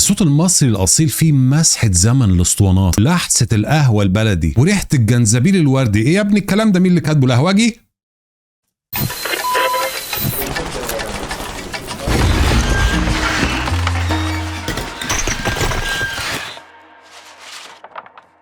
الصوت المصري الاصيل فيه مسحه زمن الاسطوانات، لحسة القهوة البلدي، وريحه الجنزبيل الوردي. ايه يا ابني الكلام ده؟ مين اللي كاتبه؟ القهوجي؟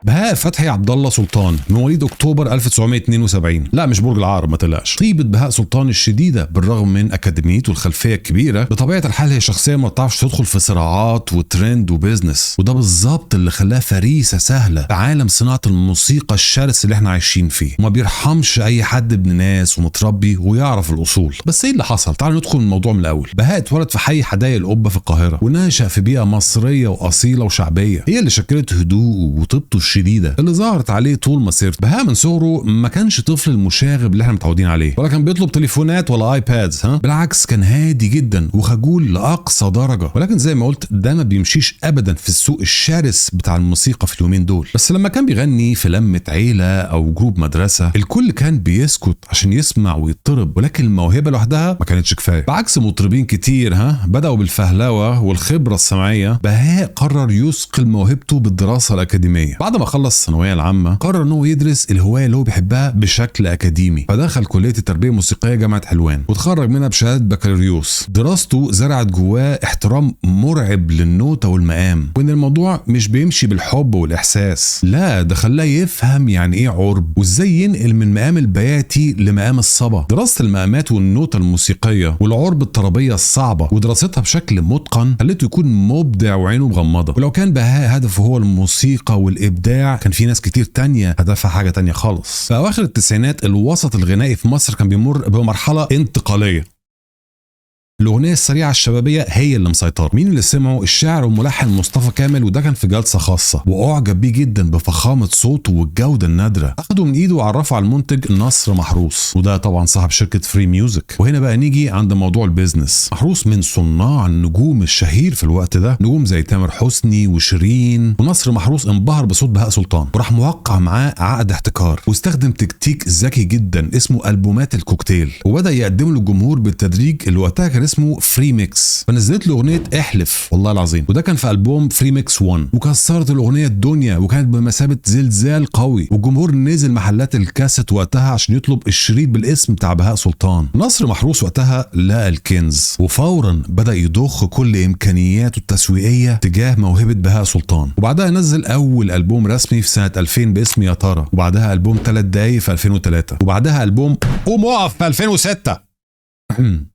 بهاء فتحي عبد الله سلطان، مواليد اكتوبر 1972. لا مش برج العقرب ما تقلقش. طيبة بهاء سلطان الشديدة بالرغم من اكاديميته الخلفية الكبيرة، بطبيعة الحال هي شخصية ما بتعرفش تدخل في صراعات وترند و business، وده بالظبط اللي خلاها فريسة سهلة في عالم صناعة الموسيقى الشرس اللي احنا عايشين فيه، وما بيرحمش اي حد ابن ناس ومتربي ويعرف الاصول. بس ايه اللي حصل؟ تعالوا ندخل الموضوع من الاول. بهاء اتولد في حي حدائق القبة في القاهرة، ونشأ في بيئة مصرية واصيله وشعبيه، هي اللي شكلت هدوءه وطيبته الشديدة اللي ظهرت عليه طول مسيرته. بهاء من صغره ما كانش طفل المشاغب اللي احنا متعودين عليه، ولا كان بيطلب تليفونات ولا iPads، ها بالعكس كان هادي جدا وخجول لاقصى درجه. ولكن زي ما قلت ده ما بيمشيش ابدا في السوق الشرس بتاع الموسيقى في اليومين دول. بس لما كان بيغني في لمه عيله او group مدرسه، الكل كان بيسكت عشان يسمع ويطرب، ولكن الموهبة لوحدها ما كانتش كفاية. بعكس مطربين كتير ها بداوا بالفهلوه والخبرة السمعية، بهاء قرر يثقل موهبته بالدراسة الاكاديمية. بعد ما خلص الثانوية العامة قرر انه يدرس الهواية اللي هو بيحبها بشكل اكاديمي، فدخل كليه التربية الموسيقية جامعه حلوان وتخرج منها بشهادة بكالوريوس. دراسته زرعت جواه احترام مرعب للنوتة والمقام، وان الموضوع مش بيمشي بالحب والاحساس، لا ده خلاه يفهم يعني ايه عرب وازاي ينقل من مقام البياتي لمقام الصبا. دراسة المقامات والنوتة الموسيقية والعرب الطربيه الصعبة ودراستها بشكل متقن خلته يكون مبدع وعينه مغمضه. ولو كان بهاء هدفه هو الموسيقى والابداع، كان في ناس كتير تانية هدفها حاجة تانية خالص. في أواخر التسعينات الوسط الغنائي في مصر كان بيمر بمرحلة انتقالية. الأغنية السريعة الشبابية هي اللي مسيطرة. مين اللي سمعه؟ الشاعر والملحن مصطفى كامل، وده كان في جلسة خاصة وأعجب بيه جدا بفخامة صوته والجودة النادرة. أخده من إيده وعرفه على المنتج نصر محروس، وده طبعا صاحب شركة Free Music. وهنا بقى نيجي عند موضوع ال business. محروس من صناع النجوم الشهير في الوقت ده، نجوم زي تامر حسني وشيرين. ونصر محروس انبهر بصوت بهاء سلطان وراح موقع معاه عقد احتكار، واستخدم تكتيك ذكي جدا اسمه ألبومات الكوكتيل، وبدأ يقدم للجمهور بالتدريج اللي وقتها كان اسمه Free Mix. فنزلت له اغنية احلف والله العظيم، وده كان في البوم Free Mix 1، وكسرت الاغنية الدنيا وكانت بمثابة زلزال قوي، والجمهور نزل محلات الكاسيت وقتها عشان يطلب الشريط بالاسم بتاع بهاء سلطان. نصر محروس وقتها لقى الكنز، وفورا بدا يضخ كل امكانياته التسويقية تجاه موهبة بهاء سلطان. وبعدها نزل اول البوم رسمي في سنة 2000 باسم يا ترى، وبعدها البوم 3 دقايق في 2003، وبعدها البوم قوم اقف في 2006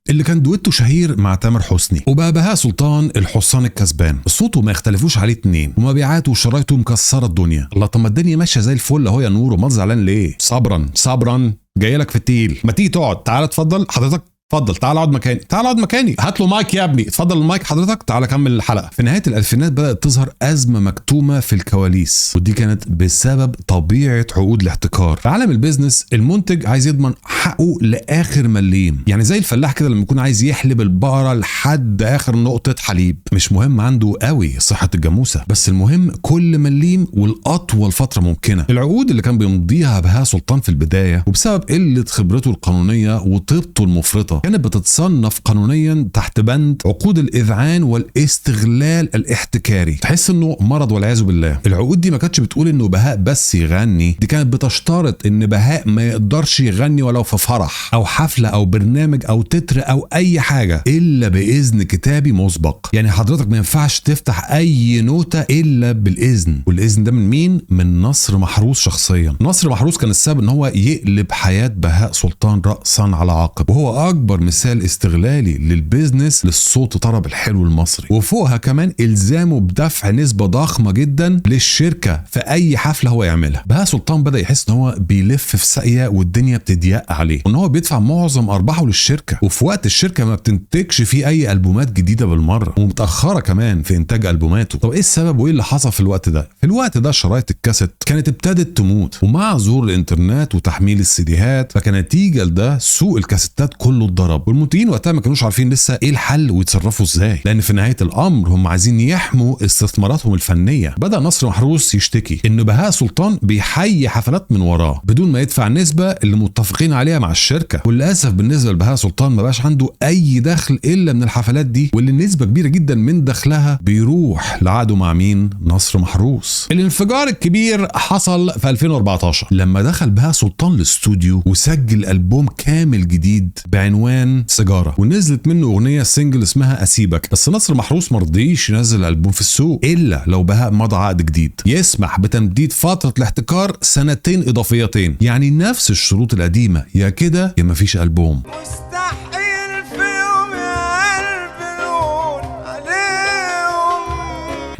اللي كان دويتو شهير مع تامر حسني. وبقى بهاء سلطان الحصان الكسبان، صوته ما يختلفوش عليه اتنين، ومبيعاته وشرايطه مكسرة الدنيا. الله، طب ما الدنيا ماشية زي الفل اهو يا نور، امال زعلان ليه؟ صبرا صبرا، جاي لك في التقيل. ما تيجي تقعد، تعالى اتفضل حضرتك، اتفضل تعال اقعد مكاني، تعال اقعد مكاني، هات له مايك يا ابني، اتفضل المايك حضرتك، تعال كمل الحلقة. في نهاية الالفينات بدات تظهر ازمة مكتومة في الكواليس، ودي كانت بسبب طبيعة عقود الاحتكار. في عالم ال business المنتج عايز يضمن حقه لاخر مليم، يعني زي الفلاح كده لما يكون عايز يحلب البقرة لحد اخر نقطة حليب، مش مهم عنده قوي صحة الجاموسة، بس المهم كل مليم والاطول فترة ممكنة. العقود اللي كان بيمضيها بهاء سلطان في البداية، وبسبب قلة خبرته القانونية وطيبته المفرطة، كانت بتتصنف قانونيا تحت بند عقود الاذعان والاستغلال الاحتكاري. تحس انه مرض والعياذ بالله. العقود دي ما كانتش بتقول انه بهاء بس يغني، دي كانت بتشترط ان بهاء ما يقدرش يغني ولو في فرح او حفلة او برنامج او تتر او اي حاجة الا باذن كتابي مسبق. يعني حضرتك ما ينفعش تفتح اي نوتة الا بالاذن، والاذن ده من مين؟ من نصر محروس شخصيا. نصر محروس كان السبب ان هو يقلب حياة بهاء سلطان راسا على عقب، وهو اكبر مثال استغلالي لل business للصوت طرب الحلو المصري. وفوقها كمان الزامه بدفع نسبه ضخمة جدا للشركة في اي حفلة هو يعملها. بهاء سلطان بدا يحس ان هو بيلف في ساقيه والدنيا بتضيق عليه، وان هو بيدفع معظم ارباحه للشركة، وفي وقت الشركة ما بتنتجش فيه اي البومات جديدة بالمرة، ومتاخره كمان في انتاج البوماته. طب ايه السبب وايه اللي حصل في الوقت ده؟ في الوقت ده شرايط الكاسيت كانت ابتدت تموت، ومع ظهور الانترنت وتحميل السيديهات، فكنتيجه لده سوق الكاسيتات كله اتدمر. واتضرب، والمنتجين وقتها ما كانوش عارفين لسه ايه الحل ويتصرفوا ازاي، لان في نهاية الامر هم عايزين يحموا استثماراتهم الفنية. بدا نصر محروس يشتكي ان بهاء سلطان بيحيي حفلات من وراه بدون ما يدفع النسبة اللي متفقين عليها مع الشركة، وللاسف بالنسبة لبهاء سلطان ما بقاش عنده اي دخل الا من الحفلات دي، واللي نسبه كبيرة جدا من دخلها بيروح لعقده مع مين؟ نصر محروس. الانفجار الكبير حصل في 2014 لما دخل بهاء سلطان الاستوديو وسجل ألبوم كامل جديد بعنوان سيجارة، ونزلت منه أغنية single اسمها أسيبك. بس نصر محروس مرضيش ينزل الألبوم في السوق إلا لو بهاء مضى عقد جديد يسمح بتمديد فترة الاحتكار سنتين إضافيتين، يعني نفس الشروط القديمة، يا كده يا مفيش ألبوم. مستحيل في يوم يا قلبي نقول عليهم.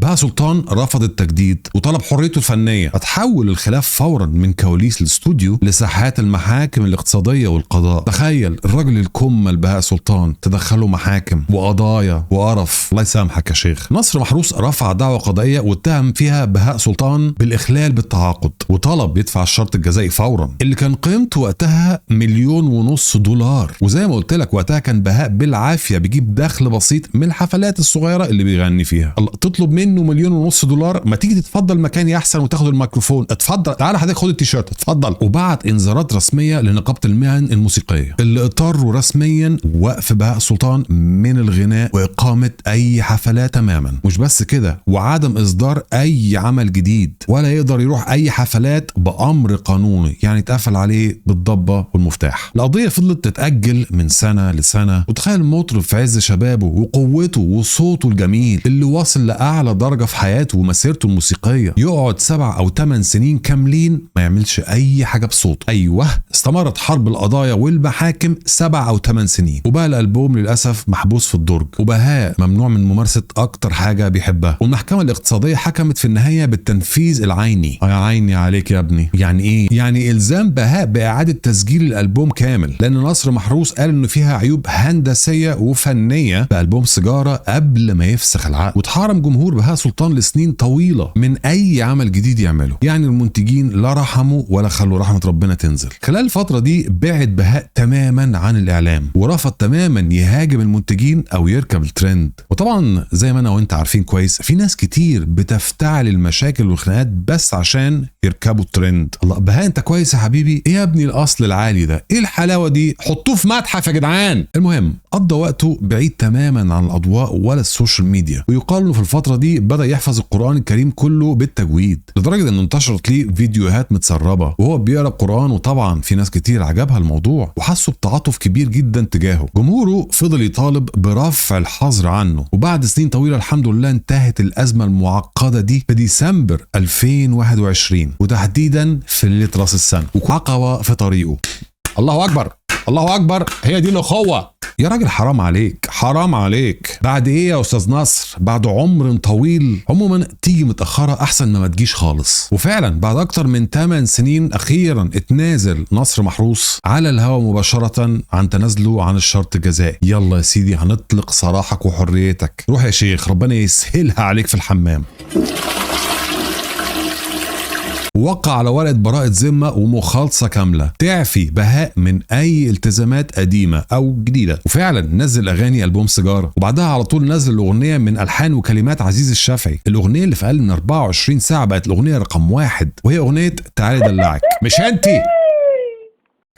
بهاء سلطان رفض التجديد وطلب حريته الفنية. فتحول الخلاف فورا من كواليس الاستوديو لساحات المحاكم الاقتصادية والقضاء. تخيل الراجل الكمل بهاء سلطان تدخله محاكم وقضايا وقرف، الله يسامحك يا شيخ. نصر محروس رفع دعوى قضائية واتهم فيها بهاء سلطان بالإخلال بالتعاقد، وطلب يدفع الشرط الجزائي فورا اللي كان قيمته وقتها $1.5 مليون. وزي ما قلت لك وقتها كان بهاء بالعافية بيجيب دخل بسيط من الحفلات الصغيرة اللي بيغني فيها. الله، تطلب منه $1.5 مليون، ما تيجي تتفضل مكاني احسن وتاخد الميكروفون، اتفضل تعالى حضرتك خد التيشيرت اتفضل. وبعت انذارات رسمية لنقابه المهن الموسيقية اللي اضطروا رسميا وقف بهاء سلطان من الغناء واقامه اي حفلات تماما. مش بس كده، وعدم اصدار اي عمل جديد ولا يقدر يروح اي حفلات بامر قانوني، يعني اتقفل عليه بالضبه والمفتاح. القضية فضلت تتاجل من سنة لسنه، وتخيل مطرب في عز شبابه وقوته وصوته الجميل اللي واصل لاعلى درجه في حياته ومسيرته الموسيقية يقعد 7 أو 8 سنين كاملين ما يعملش أي حاجة بصوته. أيوه، استمرت حرب القضايا والمحاكم 7 أو 8 سنين، وبقى الألبوم للأسف محبوس في الدرج، وبهاء ممنوع من ممارسة أكتر حاجة بيحبها. والمحكمة الاقتصادية حكمت في النهاية بالتنفيذ العيني. يا عيني عليك يا ابني، يعني إيه؟ يعني إلزام بهاء بإعادة تسجيل الألبوم كامل، لأن نصر محروس قال إنه فيها عيوب هندسية وفنية بألبوم سيجارة قبل ما يفسخ العقد. واتحرم جمهور بهاء سلطان لسنين طويلة من أي عمل جديد يعمله، يعني المنتجين لا رحموا ولا خلوا رحمة ربنا تنزل. خلال الفترة دي بعد بهاء تماما عن الإعلام، ورفض تماما يهاجم المنتجين أو يركب الترند. وطبعا زي ما أنا وأنت عارفين كويس، في ناس كتير بتفتعل المشاكل والخناقات بس عشان يركبوا الترند. الله، بهاء أنت كويس يا حبيبي، إيه يا ابني الأصل العالي ده، إيه الحلاوة دي، حطوه في متحف يا جدعان. المهم قضى وقته بعيد تماما عن الأضواء ولا ال social media، ويقال إنه في الفترة دي بدأ يحفظ القرآن الكريم كله بالتجويد، لدرجة انه انتشرت ليه فيديوهات متسربة وهو بيقرأ القرآن، وطبعا في ناس كتير عجبها الموضوع وحسوا بتعاطف كبير جدا تجاهه. جمهوره فضل يطالب برفع الحظر عنه، وبعد سنين طويلة الحمد لله انتهت الأزمة المعقدة دي في ديسمبر 2021، وتحديدا في ليلة راس السنة، وعقبة في طريقه. الله أكبر، الله أكبر، هي دي الأخوة يا راجل، حرام عليك، حرام عليك. بعد ايه يا استاذ نصر؟ بعد عمر طويل. عموما تيجي متاخرة احسن ما تجيش خالص. وفعلا بعد اكتر من 8 سنين اخيرا اتنازل نصر محروس على الهوا مباشرة عن تنازله عن الشرط الجزائي. يلا يا سيدي هنطلق سراحك وحريتك، روح يا شيخ ربنا يسهلها عليك في الحمام. وقع على ورقة براءة ذمة ومخالصة كاملة تعفي بهاء من أي التزامات قديمة أو جديدة. وفعلا نزل أغاني ألبوم سيجارة، وبعدها على طول نزل الأغنية من ألحان وكلمات عزيز الشافعي، الأغنية اللي في أقل من 24 ساعة بقت الأغنية رقم 1، وهي أغنية تعالي دلعك مش أنتي،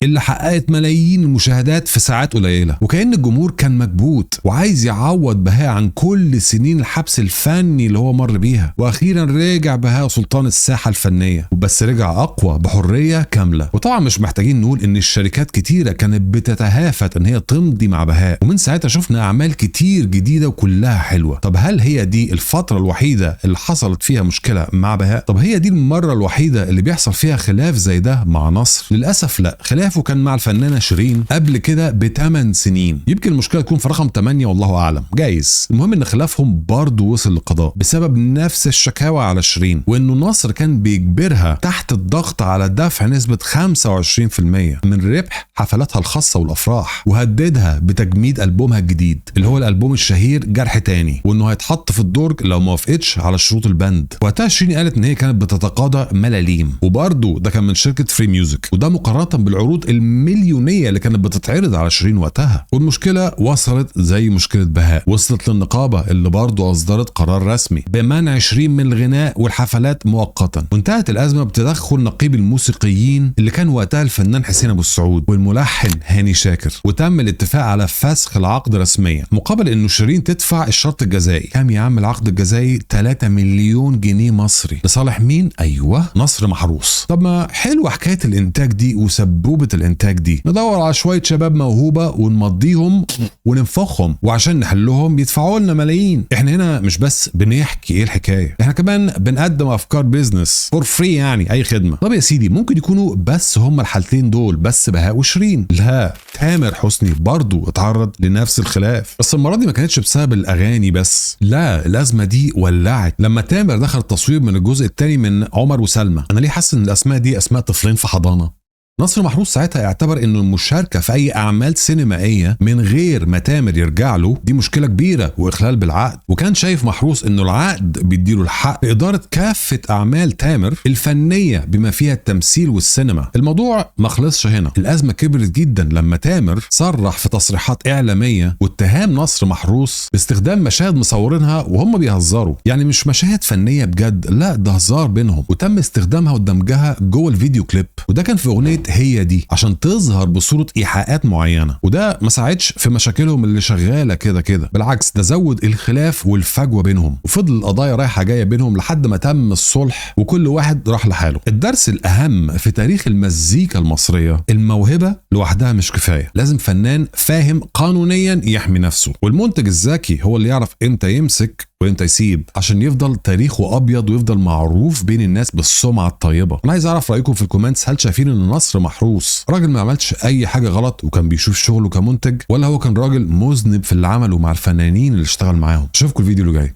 اللي حققت ملايين المشاهدات في ساعات قليلة. وكأن الجمهور كان مكبوت وعايز يعوض بهاء عن كل سنين الحبس الفني اللي هو مر بيها. واخيرا رجع بهاء سلطان الساحة الفنية، وبس رجع اقوى بحرية كاملة. وطبعا مش محتاجين نقول ان الشركات كتيرة كانت بتتهافت ان هي تمضي مع بهاء، ومن ساعتها شفنا اعمال كتير جديدة وكلها حلوة. طب هل هي دي الفترة الوحيدة اللي حصلت فيها مشكلة مع بهاء؟ طب هي دي المرة الوحيدة اللي بيحصل فيها خلاف زي ده مع نصر؟ للاسف لا، خلاف وكان مع الفنانة شيرين قبل كده ب8 سنين، يمكن المشكلة تكون في رقم 8 والله اعلم، جايز. المهم ان خلافهم برضه وصل للقضاء بسبب نفس الشكاوى على شيرين، وانه نصر كان بيجبرها تحت الضغط على دفع نسبه 25% من ربح حفلاتها الخاصة والافراح، وهددها بتجميد البومها الجديد اللي هو الالبوم الشهير جرح تاني، وانه هيتحط في الدرج لو ما وافقتش على شروط البند. وقتها شيرين قالت ان هي كانت بتتقاضى ملاليم، وبرضه ده كان من شركة Free Music، وده مقارنة بالعروض العروض المليونيه اللي كانت بتتعرض على شيرين وقتها. والمشكلة وصلت زي مشكلة بهاء، وصلت للنقابه اللي برضه اصدرت قرار رسمي بمنع شيرين من الغناء والحفلات مؤقتا. وانتهت الازمة بتدخل نقيب الموسيقيين اللي كان وقتها الفنان حسين ابو السعود والملحن هاني شاكر، وتم الاتفاق على فسخ العقد رسميا مقابل انه شيرين تدفع الشرط الجزائي. كام يا عم العقد الجزائي؟ 3 مليون جنيه مصري. لصالح مين؟ ايوه، نصر محروس. طب ما حلوة حكاية الانتاج دي وسبوبه الانتاج دي، ندور على شوية شباب موهوبه ونمضيهم وننفخهم، وعشان نحلهم يدفعوا لنا ملايين. احنا هنا مش بس بنحكي ايه الحكاية، احنا كمان بنقدم افكار business for free، يعني اي خدمة. طب يا سيدي ممكن يكونوا بس هم الحالتين دول بس بهاء وشيرين؟ لا، تامر حسني برضو اتعرض لنفس الخلاف، بس المرة دي ما كانتش بسبب الاغاني بس، لا، الازمة دي ولعت لما تامر دخل التصوير من الجزء الثاني من عمر وسلمى. انا ليه حاسس ان الاسماء دي اسماء طفلين في حضانة؟ نصر محروس ساعتها اعتبر انه المشاركة في اي اعمال سينمائية من غير ما تامر يرجع له دي مشكلة كبيرة واخلال بالعقد، وكان شايف محروس انه العقد بيديله الحق بادارة كافة اعمال تامر الفنية بما فيها التمثيل والسينما. الموضوع ما خلصش هنا، الازمة كبرت جدا لما تامر صرح في تصريحات اعلامية واتهام نصر محروس باستخدام مشاهد مصورينها وهم بيهزروا، يعني مش مشاهد فنية بجد، لا ده هزار بينهم، وتم استخدامها ودمجها جوه الفيديو كليب، وده كان في اغنية هي دي عشان تظهر بصورة إيحاءات معينة، وده ما ساعدش في مشاكلهم اللي شغالة كده كده، بالعكس ده زود الخلاف والفجوة بينهم، وفضل القضايا رايحة جاية بينهم لحد ما تم الصلح وكل واحد راح لحاله. الدرس الأهم في تاريخ المزيكا المصرية، الموهبة لوحدها مش كفاية، لازم فنان فاهم قانونيا يحمي نفسه، والمنتج الذكي هو اللي يعرف امتى يمسك وامتى يسيب عشان يفضل تاريخه ابيض ويفضل معروف بين الناس بالسمعه الطيبة. انا عايز اعرف رايكم في ال comments، هل شايفين ان نصر محروس راجل ما عملش اي حاجة غلط وكان بيشوف شغله كمنتج، ولا هو كان راجل مذنب في اللي عمله مع الفنانين اللي اشتغل معاهم؟ اشوفكم الفيديو اللي جاي.